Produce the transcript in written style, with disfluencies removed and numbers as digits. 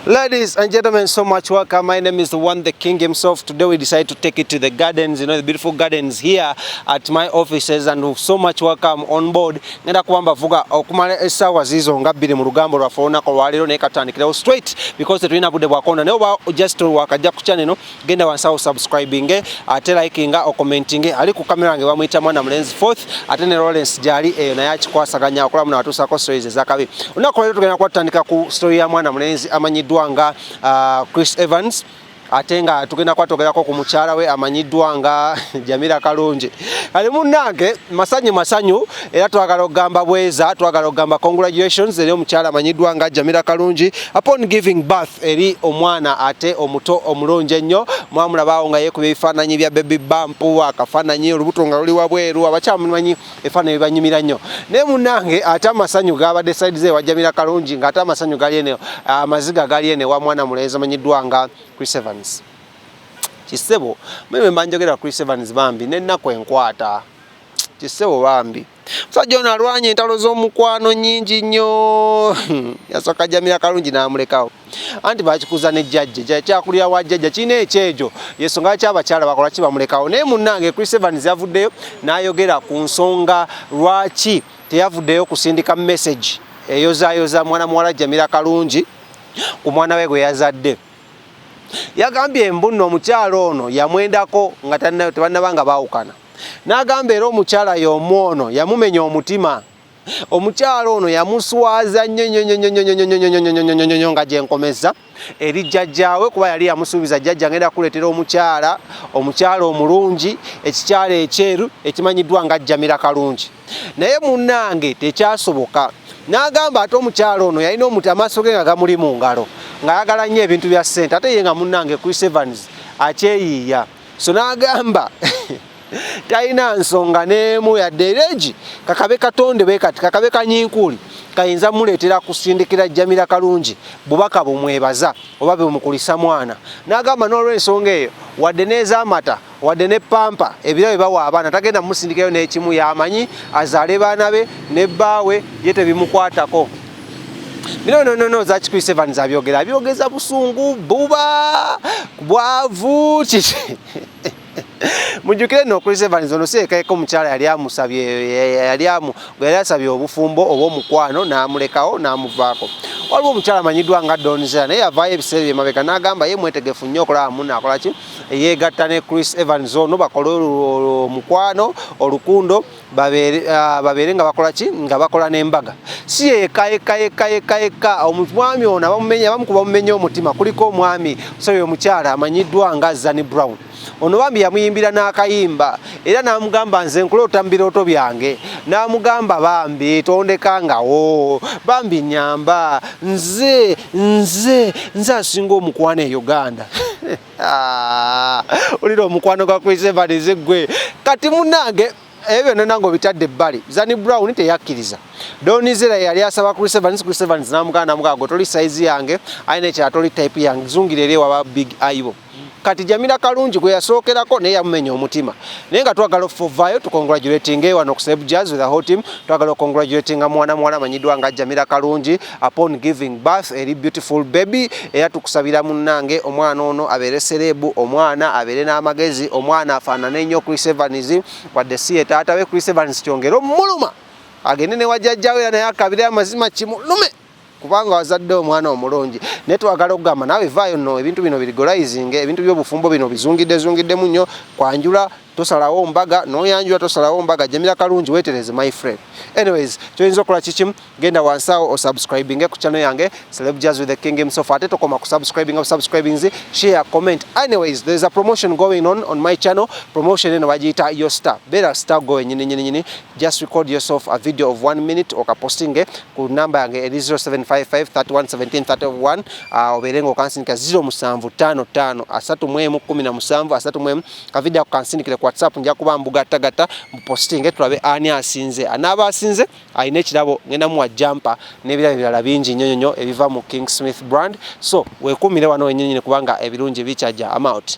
Ladies and gentlemen, so much welcome. My name is the one, the king himself. Today we decided to take it to the gardens, the beautiful gardens here at my offices, and so much welcome on board. Ngenda kubamba vuga okumala essaawa zizo nga 2 mu lugambo lwaffe olunaku olwaleero, naye katandikirawo straight because tetulina budde bwakonda. Naye oba just wakajja ku channel eno, genda wansi awo subscribing, ate likinga, ocommenting. Ali ku kamera yange bamuyita mwana mulenzi fourth, ate ne Lawrence gyali eyo naye akikwasaganya okola muno atuusako stories ezakabi. Olunaku olwaleero tugenda kuba tutandika ku story ya mwana mulenzi amanyiddwa nga Chris Evans, ate nga tugenda kwatogerako ku mukyala we amanyiddwa nga Jamila Kalungi. Kale munnange, masanyu masanyu, era twagala okugamba bweza, twagala okugamba congratulations eri omukyala amanyiddwa nga Jamila Kalungi upon giving birth eri omwana ate omuto omulungi ennyo. Mwamulabaawo nga yeekuba ebifaananyi bya baby bump, akafaananyi olubuto nga luli wabweru. Abakyala mumanyi ebifaananyi bibanyumira nnyo. Naye munnange, ate amasanyu gabadde side ze wa Jamila Kalungi, ng'ate amasanyu gali ene, amaziga gali ene wa mwana mulenzi amanyiddwa nga Chris Evans. Kisebo mwe mba njogera Chris Evans, bambi n'ennaku enkwata. Kisebo bambi, musajja ono alwanye entalo z'omukwano nnyingi nnyo. Yasooka Jamila Kalungi n'amulekawo, anti bakikuza ne jjajja, kyakulira wa jjajja kirina ekyejo, yensonga lwaki abakyala bakola ki, bamulekawo. Naye munnange, Chris Evans yavuddeyo n'ayogera ku nsonga lwaki teyavuddeyo kusindika message eyozaayoza mwana muwala Jamila Kalungi ku mwana we gwe yazadde. Yagambye embunno omukyala ono yamwendako nga tebannaba nga baawukana. N'agamba era omukyala y'omu ono yamumenya omutima, omukyala ono yamuswaza nnyo nnyo nnyo nnyo nnyo nnyo nnyo nnyo nnyo nnyo nnyo nga gyenkomeza eri jjajjaawe, kuba yali yamusuubiza, "Jjajja, ngenda kuleetera omukyala, omukyala omulungi, ekikyala ekyeru ekimanyiddwa nga Jamila Kalungi." Naye munnange tekyasoboka. N'agamba ate omukyala ono yalina omuti amaaso ge nga gamuli mu ngalo, ng'ayagala nnyo ebintu bya ssente, ate ye nga munnange Chris Evans akyeyiiya. So n'agamba talina nsonga n'emu yadde eregi kakabe katonde bwe kati kakabe kanyinkuuli kayinza muleetera kusindikira Jamila Kalungi bubaka bumwebaza oba bumukulisa mwana. N'agamba n'olwensonga eyo, wadde n'ez'amata, wadde ne pampa, ebirabo bawa abaana, tagenda mumusindikirayo n'ekimu. Yamanyi azaale baana be ne bbaawe, ye tebimukwatako. Bino no no no zaki Chris Evans abyogera, abyogeza busungu, buba bwavu kiki. Mujjukire nno Chris Evans ono si yekayeka omukyala yali amusabye, yali amu yali asabye obufumbo oba omukwano, n'amulekawo n'amuvaako. Waliwo omukyala amanyiddwa nga Don Zella, naye yavaayo ebiseera byemabega n'agamba ye mwetegefu nnyo okulaba munno akola ki, yeegatta ne Chris Evans ono, bakole omukwano olukundo, babeere nga bakola ki, nga bakola n'embaga. Si yekka yekka yekka yekka yekka omwami ono abamumenya, abamu ku bamumenya omutima kuliko omwami, sorry, omukyala amanyiddwa nga Zani Brown. Ono bambi yamuyimbira n'akayimba era n'amugamba, "Nze nkuloota mu birooto byange." N'amugamba, "Bambi tondekangawo, bambi nyamba, nze nze nze asinga omukwano e Uganda." Olira omukwano gwa Chris Evans gwe. Kati munnange, ebyo byonna nga obitadde ebbali, Zani Brown teyakkiriza. Don Zella yali asaba Chris Evans, Chris Evans n'amugamba, namugamba, "Gwe toli size yange, aye nekyala toli type yange, zungira eri ewaba Big Eye." Kati Jamila Kalungi gwe yasookerako naye yamumenya omutima. Naye nga twagala ovaayo tucongratulating wano ku Celeb Jazz with the whole team, twagala ocongratulatinga mwana muwala amanyiddwa nga Jamila Kalungi upon giving birth eri beautiful baby. Era tukusabira munnange omwana ono abeere celeb, omwana abeere n'amagezi, omwana afaanane nnyo Chris Evans, wadde si ye taata we. Chris Evans kyongere omuluma, agende ne wajjajjawe era naye akabire amazima kimulume, kubanga wazadde omwana omulungi. Naye twagala okugamba naawe vaayo nno, ebintu bino bilegalizing, ebintu by'obufumbo bino bizungidde zungiddemu nnyo. Kwanjula tosalawo mbaga, noyanjula tosalawo mbaga. Jamila Kalungi, wetereze, my friend. Anyways, kyoyinza okukola kikimu, genda wansi awo osubscribinge ku channel yange Celeb Jazz with the king himself. Ate tokoma ku subscribing, subscribing, share, comment. Anyways, there is a promotion going on my channel. Promotion eno bagiyita Your Star. Beera star go nyini nyini nyini. Just record yourself a video of 1 minute, okapostinge ku namba yange eri 0755 31 17 31. Obeere nga okansindika 0755 31 17 31. Kavideo ako kansindikire ku WhatsApp, nja kuba mbugattagatta, mbupostinge, tulabe ani asinze. Anaaba asinze alina ekirabo, ngenda muwa jumper n'ebirabo ebirala bingi nnyo nnyo ebiva mu King Smith brand. So weekuumire wano wennyini kubanga ebirungi bikyajja. I'm out.